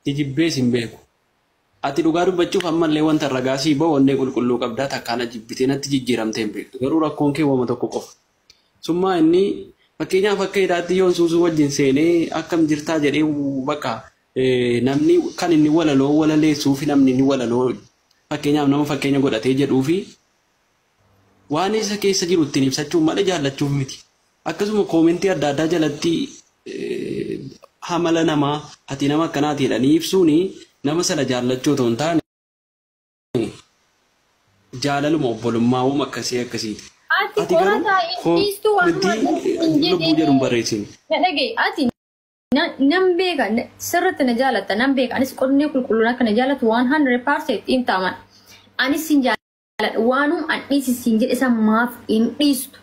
Si jibbees hin beeku. Ati dhugaa dubbachuuf ammallee wanta ragaa sii bahu onnee qulqulluu qabdaa takkaana jibbitee natti jijjiiramtee hin beektu. Garuu rakkoon kee wama tokko qofa. Summaa inni fakkeenyaaf akka hidhaatti yoon suusuu wajjin seenee akkam jirtaa jedhee bakka namni kan inni walaloo walaleessuu fi namni inni walaloo fakkeenyaaf nama fakkeenya godhatee jedhuu fi waan isa keessa jiru ittiin ibsachuuf malee jaallachuuf miti. Akkasuma koomentii adda addaa jalatti hamala namaa ati nama akkanaati jedhanii ibsuuni nama sana jaallachuu otoo hin taane jaalaluma obbolummaa uuma akkasii akkasiiti. Ati Ati garuu qorataa hin dhiistu waanuma koomentii hin lubbuu jedhu hin jedhee. barreessine. Na dhagaye ati nan beeka sirriitti na jaalatta nan beeka anis qonnee qulqulluun akka na jaalatu 100% hin taaman. Anis sin jaaladha waanum an dhiisi sin jedhe san maaf hin dhiistu.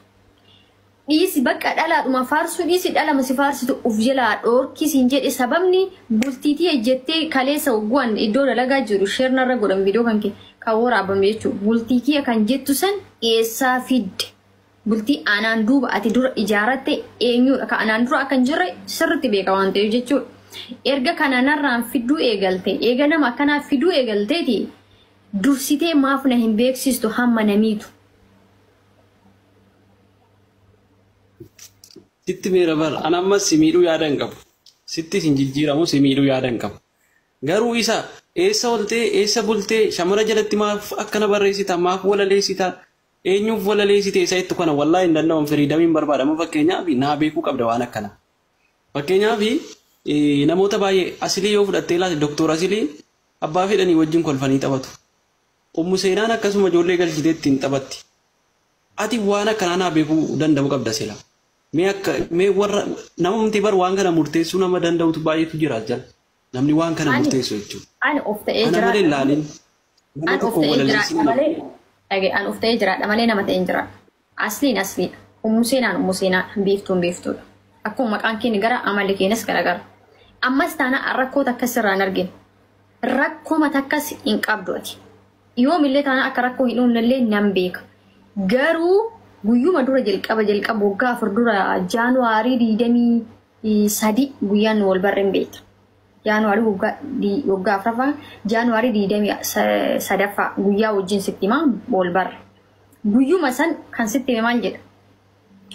Dhiisi bakka dhalaadhuma faarsuu dhiisi dhalama si faarsitu uf jalaa dhoorki sin jedhe sababni bultiitii jettee kaleessa hogguwan iddoo dalagaa jiru sheernarra godhan viidiyoo kan kee kan waraabame jechuudha. Bultii kiyya kan jettu san eessaa fidde? Bultii anaan duuba ati dura ijaarratte eenyudha? Ka anaan dura akka hin jirre sirriitti beeka waan ta'eef jechuudha. Erga kana narraan fidduu eegalte, eega nama akkanaa fiduu eegalteeti dursitee maaf na hin beeksistu hamma namiitu. Sitti meera bara an ammas si miidhuu yaada hin qabu. Sitti sin jijjiiramu si miidhuu yaada hin qabu. Garuu isa eessa oltee eessa bultee shamara jalatti maaf akkana barreessita maaf walaleessita eenyuuf walaleessite isa jettu kana wallaahi hin danda'amu firiidamiin barbaadama fakkeenyaaf naa beekuu qabda waan akkana. Fakkeenyaaf namoota baay'ee asilii yoo fudhattee ilaalte doktor asilii abbaa fedhanii wajjin kolfanii taphatu. Ummu seenaan akkasuma ijoollee galchitee ittiin taphatti. Ati waan akkanaa naa beekuu danda'u qabda sila. Mee akka mee warra namumti bar waan kana murteessuu nama danda'utu baay'eetu jira jala. Namni waan kana Ani murteessu jechuudha. ani of ta'ee Ana malee jiraadha ilaalin malee nama an of tokko ta'ee walaleessin jiraadha malee dhagaye an of ta'ee jiraadha malee nama ta'ee hin jiraadha. Asliin asliidha. Ummu seenaan ummu seenaadha. Biiftuun biiftuudha. Akkuma maqaan keenya gara amalli keenyas garagara. Ammas taanaan rakkoo takkas irraa hin arginu. Rakkoo takkas hin qabdu ati. Yoomillee taanaan akka rakkoo hin uumnellee nan beeka. Garuu guyyuma dura jalqaba jalqaba waggaa 4 dura Jaanuwaarii 23 guyyaan nu wal barre hin beekta. Jaanuwaarii waggaa afuraffaa Jaanuwaarii 23ffaa guyyaa wajjin sitti himaa wal barre. Guyyuma san kan sitti hime maal jedha?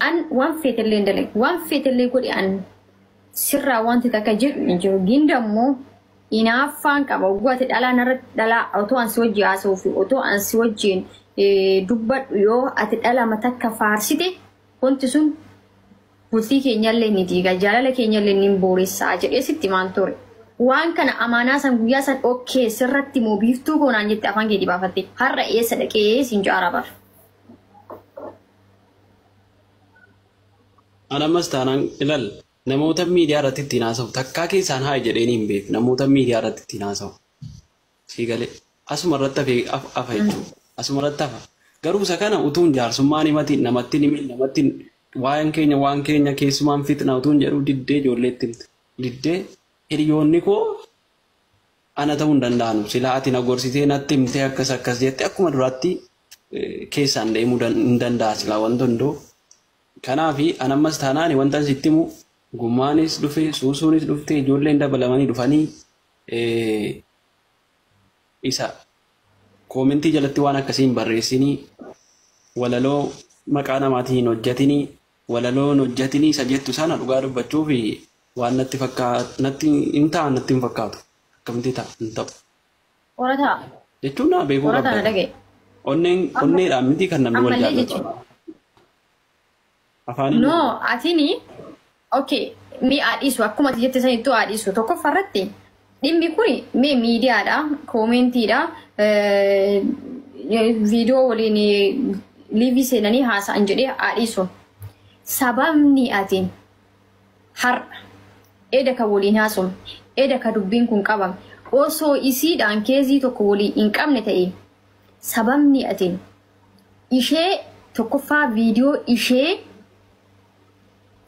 An waan feetellee hin dalagu waan feetellee godhe an sirraa wanti takka jedhu hin jiru. Ginda immoo hinaaffaan qaba. Waggaa ati dhalaa narratti dhalaa otoo an si wajjin haasa'uu fi otoo an si wajjin dubbadhu yoo ati dhalama takka faarsite wanti sun bultii keenyallee ni diiga jaalala keenyallee ni booressaa jedhee sitti himaan ture. Waan kana amaanaa san guyyaa san okkee sirratti moo biiftuu koo naan jette afaan keetii baafatte har'a eessa dhaqee siin jaara bara. An ammas taanaan ilal namoota miidiyaa irratti ittiin haasa'u takkaa keessaan haa jedheen hin beeku namoota miidiyaa irratti ittiin haasa'u. Sii galee asuma irratti hafee hafa jechuudha. Asuma irratti hafa. Garuu isa kana utuun jaarsummaan himatiin namatti himin namatti waan keenya waan keenya keessumaan fixna utuun jedhu diddee ijoolleetti himte. Diddee hiriyoonni koo ana ta'uu hin danda'anu. Silaa ati na gorsitee natti himtee akkas akkas jette akkuma duraatti keessaan deemuu hin danda'a silaa wanta hunduu. Kanaaf an ammas taanaan wanta sitti himu gummaanis dhufe suusuunis dhufte ijoolleen dabalamanii dhufanii isa koomentii jalatti waan akkasii hin barreessinii walaloo maqaa namaatiin hin hojjetinii walaloo hin hojjetinii isa jettu sana dhugaa dubbachuuf waan natti fakkaatu natti hin ta'a natti hin fakkaatu akkamitti ta'a hin ta'u Qorataa jechuun naa beekuu qorataa na qabda. dhagaye. Onneen onneedhaan miti kan namni wal Ammallee jaallatu. jechuudha. Afaaniin No, atini okay mee haadhiisu akkuma ati jette sanittuu haadhiisu tokkoffaa irratti dhimmi kun mee miidiyaadha, koomentiidha, viidiyoo waliin liivii seenanii haasa'an jedhee haadhiisu. Sababni ati har'a eda kan waliin haasofne, eda kan dubbiin kun qabame osoo isiidhaan keezii tokko waliin hin qabne ta'e sababni ati ishee tokkoffaa viidiyoo ishee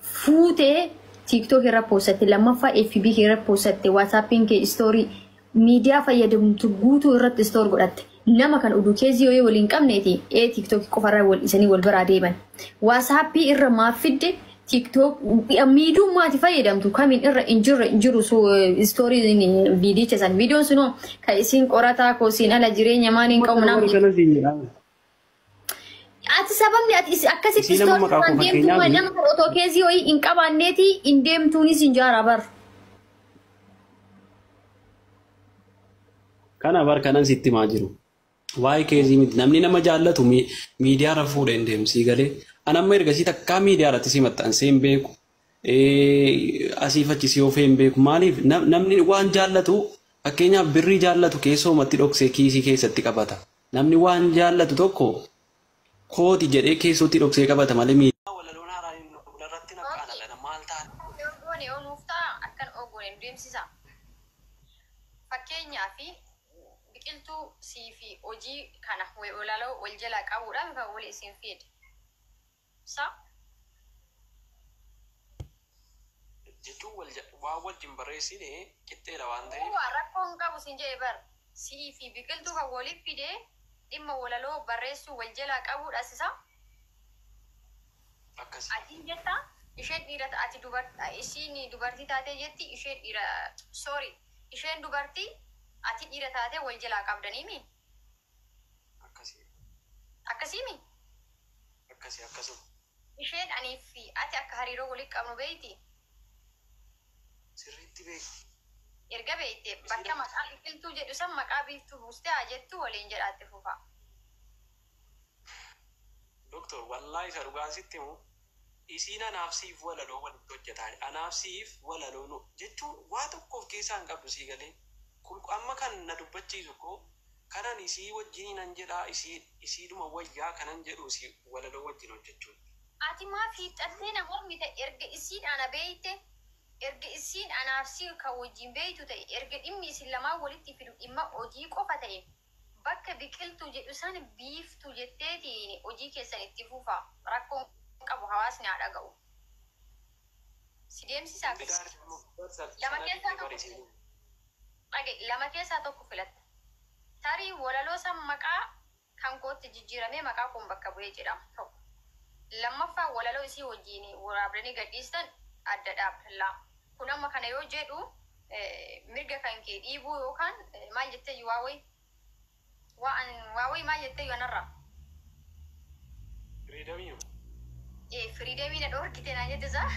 fuutee TikTok irra poostatte lammaffaa FB irra poostatte WhatsAppiin kee istoorii miidiyaa fayyadamtu guutuu irratti istoor godhatte nama kan oduu keezii yoo waliin qabneeti ee TikTok qofarra wal isanii wal biraa deeman WhatsAppii irra maaf fidde TikTok miidiyummaati fayyadamtu kamiin irra hin jirre hin jiru istooriin viidicha san viidiyoon sunoo kan isiin qorataa koosiin ala jireenya maaliin qabu Nama nama kana siin jedhaa. Ati sababni ati akkasitti Isiin amma istoorii maqaa waan koo deemtu fakkeenyaaf nama kan otoo keezii wayii hin qabaanneeti hin deemtuunis hin jaara bar. Kana bar kanan sitti himaa jiru. Waa'ee keezii miti namni nama jaallatu miidiyaarra fuudhee hin deemu sii galee. Ani amma ergasii takkaa miidiyaarratti si maxxansee hin beeku. Asiif achi si oofee hin beeku. Maaliif namni waan jaallatu fakkeenyaaf birrii jaallatu keessoomatti dhoksee kiisii keessatti qabata. Namni waan jaallatu tokko kooti jedhee keessootti dhoksee qabata malee miidiyaa. Walaloon haaraan hin irratti naqqaanadha. Maal ta'a? Ogoone yoo nuuf ta'a akkan ogoone nu deemsisa. Fakkeenyaaf biqiltuu sii fi hojii kana walaloo wal jalaa qabuudhaan kan wal isin fide. Sa? Jechuun waan wajjin barreessine qixxeedha waan ta'eef. Waa rakkoo hin qabu siin jedhe bar. Sii fi biqiltuu kan waliif fide dhimma walaloo barreessuu wal jalaa qabuudhaas isa. Akkasii. Atiin jetta isheen dhiira ati dubartii ishiin dubartii taatee jetti isheen dhiira sorry isheen dubartii ati dhiira taatee wal jalaa qabdaniimi Akkasii. akkasiimi Akkasii akkasuma. isheen anii fi ati akka hariiroo walitti qabnu beeyti Sirriitti beekti. Erga beeyte bakka maqaa biqiltuu jedhu san maqaa biiftuu buustee haa jettu waliin jedhaatti fufa. Doktor, wallaahi isa dhugaan sitti himu isiin anaaf siif walaloo walitti hojjetaa anaaf siif walaloo nu jechuun waa tokko of keessaa hin qabdu sii galee. Amma kan na dubbachiisu koo kanan isii wajjin nan jedhaa isii isiidhuma wayyaa kanan jedhu isii walaloo wajjin hojjechuun. Ati maaf hiixattee na mormite erga isiin ana beeyte erga isiin anaaf si kan wajjin beeytu ta'e erga dhimmi isin lamaan walitti fidu dhimma hojii qofa ta'e bakka biqiltuu jedhu san biiftuu jetteetiin hojii keessan itti fufa rakkoon qabu hawaasni haa dhaga'u. Si deemsisaa akkasii. Lama keessaa tokko dhaga'i lama keessaa tokko filatta. Tarii walaloo san maqaa kan kootti jijjiiramee maqaa koon bakka bu'ee jedhama tokko. Lammaffaa walaloo isii wajjin waraabdanii gadhiistan adda dhaabdallaa. Kun amma kana yoo jedhu mirga kan kee dhiibuu yookaan maal jettee waa wayi waa wayi maal jettee anarraa Firiidamii firiidamii na dhoorkite naan jette isaa.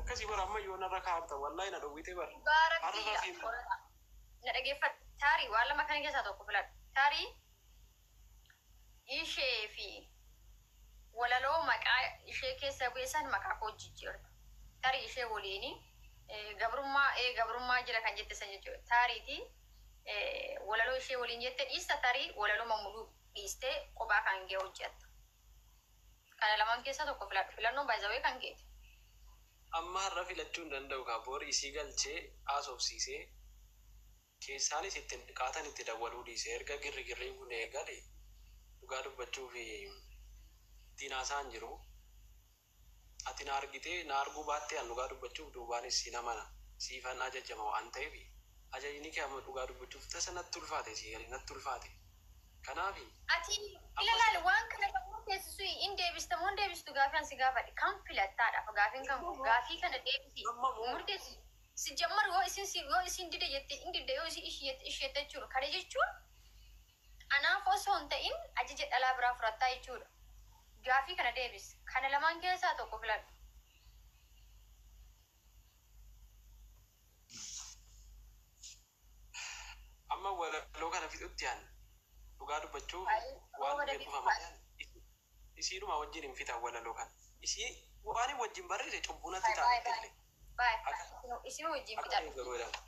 akkasii bara amma yoo narra kaa'amta wallaahi na dhowwite bara. Baarabbii na dhageeffadhu. Taarii waan lama kana keessaa tokko filadhu. Taarii ishee fi walaloo maqaa ishee keessa bu'eessan maqaa koo jijjiirta. Tarii ishee waliini gabrummaa gabrummaa jira kan jette san jechuudha. Taariiti walaloo ishee waliin jette dhiista tarii walaloo mammuluu dhiistee kophaa kan kee hojjetta. Kana lamaan keessaa tokko filadhu. Filannoon baay'isawee kan keeti. Amma har'a filachuu hin danda'u kaa boori isii galchee haasofsiisee keessaanis ittiin qaatan itti dawwaluu dhiisee erga girri girriin kun eegale dhugaa dubbachuu fi ittiin haasa'an jiru. Ati na argitee na arguu baattee an dhugaa dubbachuuf duubaanis si namana siifan ajajama waan ta'eef ajajni kee amma dhugaa dubbachuuf tasa natti ulfaate sii galee natti ulfaate. Kanaafi Ati ilaali waan kana kan murteessisu hin deebista moo hin deebistu gaafii an si gaafadhe kan filattaadhaaf gaafiin kan gaafii kana deebisi murteessisu. Si jammar yoo isin yoo isin dide jette hin didde yoo isin ishii jette ishii jette jechuudha. Kana jechuun anaaf osoo hin ta'in ajaja dhalaa biraa fudhattaa jechuudha. Gaafii kana deebisi. Kana lamaan keessaa tokko filadhu. Amma walaloo kana fixutti an dhugaa dubbachuuf waan beekuuf isiidhuma wajjin hin fitan walaloo kana. Isii waan wajjin barreesse cubbuu natti ta'a illee. Baay'ee. Isin wajjin Akka fixadhu. garuu jedhama.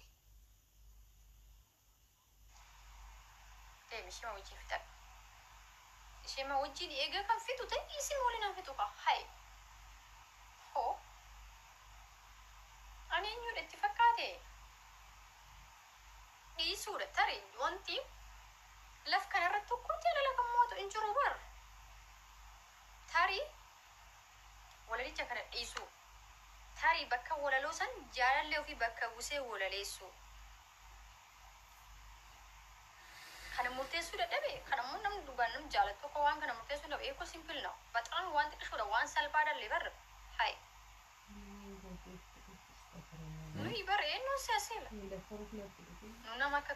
Deemi ishee wajjin fixadhu. Ishee wajjin eega kan fixu ta'e isin waliin haa fixu kaa. Hayi. Hoo. Ani eenyudha itti fakkaate? Dhiisuudha tarii wanti laf kanarratti tokko jaalala kan mo'atu hin jiru bar. Tarii walalicha kana dhiisuu. Tarii bakka walaloo san jaalallee ofii bakka buusee walaleessuu. Kana murteessuu dadhabe kana immoo namni dhugaan namni jaalatu tokko waan kana murteessuu dadhabe eekoo simple ነው በጣም waan xiqqishoodha waan salphaadha illee barra hayi. Nuyi bara eenyuun si asiila? Nu nama akka